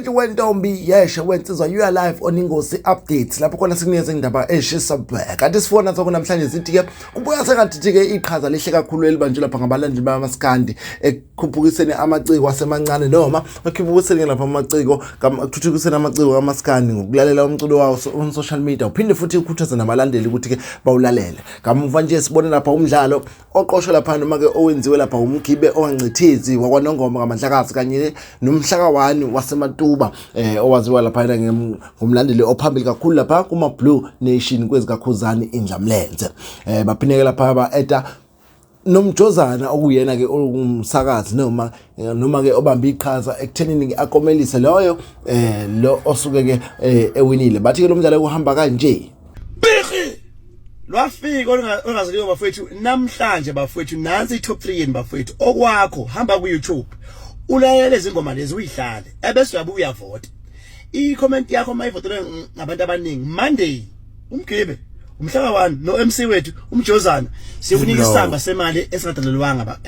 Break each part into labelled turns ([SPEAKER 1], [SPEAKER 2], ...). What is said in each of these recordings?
[SPEAKER 1] Mfowethu wentombi yeshe wensizwa, you are live on Ingosi Updates, lapho khona sikunikeza indaba eshisa bhe. Kanti sifona sakho namhlanje sithi ke kubuya sengathi ke iqhaza lihle kakhulu elibanjwe lapha ngabalandeli bamaskandi ekukhuphukiseni amaciko asemancane noma ekukhuphukiseni lapha amaciko, ekuthuthukiseni amaciko kamaskandi ngokulalela umculo wawo on social media, uphinde futhi ukhuthaze nabalandeli ukuthi ke bawulalele. Kamuva nje sibone lapha umdlalo oqoshwe lapha noma ke owenziwe lapha umgibe ongancithizi wakwaNongoma kaMandlakazi kanye nomhlaka 1 waseMatuba, owaziwa lapha ngomlandeli ophambili kakhulu lapha kuma Blue Nation kwezikaKhuzani Indlamlenze. Baphineke lapha ba-eda nomjozana okuyena ke ongumsakazi noma ke obamba iqhaza ekuthenini ke akomelise loyo lo osuke ke ewinile. Bathi ke lo mdlalo uhamba kanje.
[SPEAKER 2] Bixi lwafika olungazeliwe bafowethu namhlanje. Bafowethu, nansi i-top 3 yeni. Bafowethu, okwakho hamba ku-YouTube, ulalele izingoma lezi, uyidlale, ebese uyabe uyavota. I-comment yakho mayivotelwe ngabantu abaningi, Monday umgibe umhlaka 1 no MC wethu umjozana sikunika isamba semali esingadalelwanga ba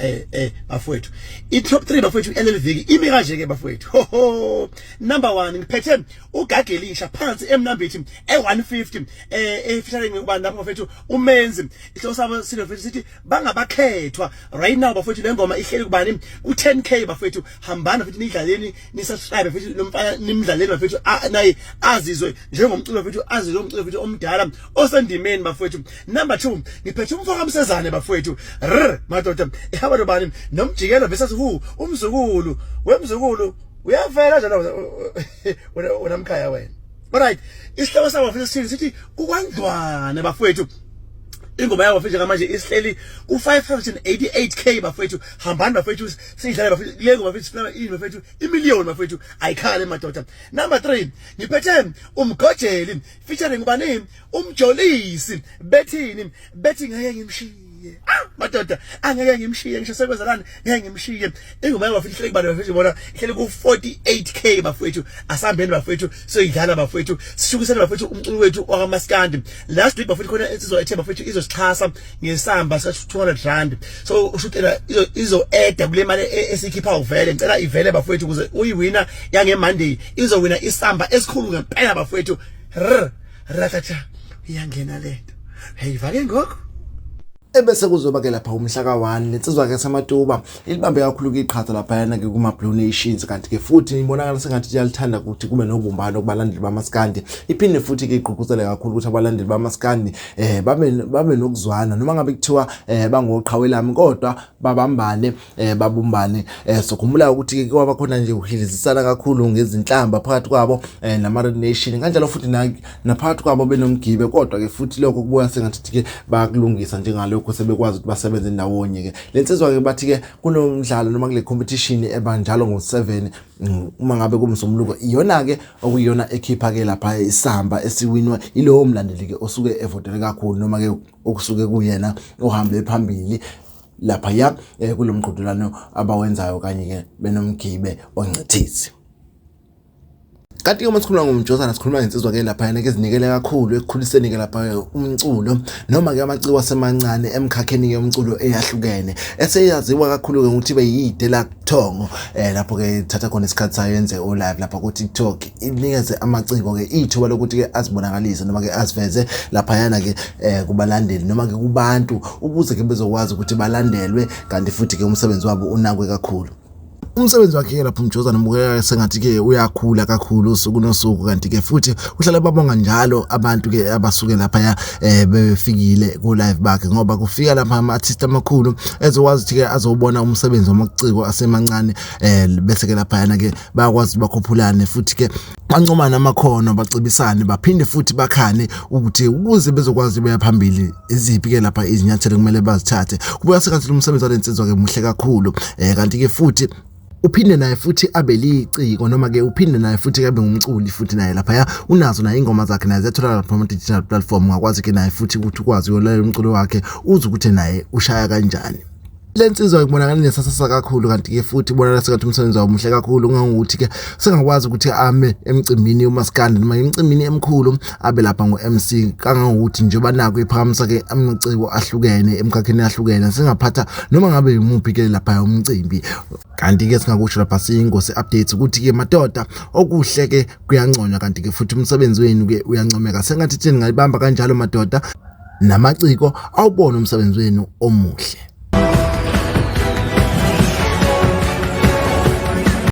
[SPEAKER 2] bafowethu. I-top 3 bafowethu eleli imi kanje ke bafowethu. Ho ho, number 1 ngiphethe uGagelisha phansi eMnambithi e150, efeaturing ubani lapho bafethu? Umenzi. Ihloko sabo silo bafethu sithi bangabakhethwa. Right now bafethu, le ngoma ihleli kubani? Ku 10K bafethu. Hambani bafethu, nidlaleni, nisubscribe bafethu, nomfana nimdlaleni bafethu, naye azizwe njengomculo bafethu, azizwe umculo bafethu omdala osendimeni bafethu. Number 2 ngiphethe umfaka Msezane bafethu. R madoda, ihamba nobani? Nomjikelo versus who? Umzukulu wemzukulu uyavela njalo wena, wena mkhaya wena. Alright, isihloko sabo bafethu sithini? Sithi kukwandlwane bafethu. Ingoma yabo bafethu njengamanje isihleli ku-588K bafethu. Hambani bafethu, siyidlale bafethu le ngoma bafethu. Sifuna ini bafethu? Imiliyoni bafethu, ayikhale madoda. Number 3 ngiphethe umgojeli featuring ubani? Umjolisi. Bethini? Bethi ngeke ngimshiye. Ah madoda, angeke ngimshiye ngisho sekwenzelani, ngeke ngimshiye. Ingoma yabo bafethu ihleli kubani bafethu? Bona ihleli ku 48K bafethu. Asambeni bafethu, soyidlala bafethu, sishukisele bafethu umculo wethu wakamaskandi. Last week bafethu, khona insizwa ethe bafethu izosixhasa ngesamba sa R200, so ushutela izo add kule mali esikhipha uvele. Ngicela ivele bafethu ukuze uyiwina yange Monday izowina isamba esikhulu ngempela bafethu. R ratata, iyangena lento. Hey, vake ngokho.
[SPEAKER 1] Ebese kuzoba ke lapha umhla ka-1, lensizwa ke samatuba ilibambe kakhulu ke iqhaza laphayana ke kuma Blue Nations, kanti ke futhi ibonakala sengathi iyalithanda ukuthi kube nobumbano kubalandeli bamaskandi. Iphinde futhi ke igqugquzele kakhulu ukuthi abalandeli bamaskandi babe nokuzwana, noma ngabe kuthiwa bangoqhawe lami, kodwa babambane, babumbane. Sokhumbula ukuthi ke kwaba khona nje ukuhilizisana kakhulu ngezinhlamba phakathi kwabo nama Red Nation, kanjalo futhi naphakathi kwabo benomgibe, kodwa ke futhi lokho kubuya sengathi ke bayakulungisa njengalokho sebekwazi ukuthi basebenze ndawonye. Ke lensizwa ke bathi ke kunomdlalo noma kule competition ebanjalo ngo7 uma ngabe kumsombuluko, iyona ke okuyiyona ekhipha ke lapha isamba esiwinwa ilowo mlandeli ke osuke evotele kakhulu, noma ke okusuke kuyena ohambe phambili lapha ya kulomqhudelwano abawenzayo kanye ke benomgibe oncithizi. Kanti uma sikhuluma ngomjozana, sikhuluma ngensizwa ke lapha yena ke zinikele kakhulu ekukhuliseni ke lapha umculo noma ke amaciko asemancane emkhakheni yomculo eyahlukene, eseyaziwa kakhulu ke ngokuthi beyide la kuthongo, lapho ke thatha khona isikhathi sayo yenze o live lapha ku TikTok, inikeze amaciko ke ithuba lokuthi ke azibonakalise noma ke aziveze lapha yana ke kubalandeli noma ke kubantu, ukuze ke bezokwazi ukuthi balandelwe, kanti futhi ke umsebenzi wabo unakwe kakhulu. Umsebenzi wakhe ke lapho umjozana ubukeka sengathi ke uyakhula kakhulu usuku nosuku, kanti ke futhi uhlala babonga njalo abantu ke abasuke lapha befikile ku live bakhe, ngoba kufika lapha ama artist amakhulu ezokwazi ukuthi ke azobona umsebenzi wamaciko asemancane, bese ke lapha yana ke bayakwazi bakhuphulane, futhi ke bancomane amakhono, bacebisane, baphinde futhi bakhane ukuthi ukuze bezokwazi beya phambili iziphi ke lapha izinyathelo kumele bazithathe. Kubuya sengathi lo msebenzi walensizwa ke muhle kakhulu, kanti ke futhi uphinde naye futhi abe liciko, noma ke uphinde naye futhi abe ngumculi futhi naye laphaya unazo naye ingoma zakhe, naye ziyatholakala lapha ama-digital platform. Ungakwazi ke naye futhi ukuthi ukwazi uyolalela umculo wakhe, uze ukuthi naye ushaya kanjani. Le nsizwa ibonakala inesasasa kakhulu, kanti-ke futhi ibonakala sengathi umsebenzi wayo muhle kakhulu, kangangokuthi-ke sengakwazi ukuthi ame emcimbini umaskandi noma emcimbini emkhulu abe lapha ngo-MC, kangangokuthi njengoba nakho iphakamisa-ke amaciko ahlukene emkhakheni ahlukene, singaphatha noma ngabe yimuphi-ke lapha umcimbi. Kanti-ke singakusho lapha siyingosi updates ukuthi-ke madoda, okuhle-ke kuyanconywa, kanti-ke futhi umsebenzi wenu-ke uyancomeka. Sengathi thina ngayibamba kanjalo madoda namaciko, awubone umsebenzi wenu omuhle.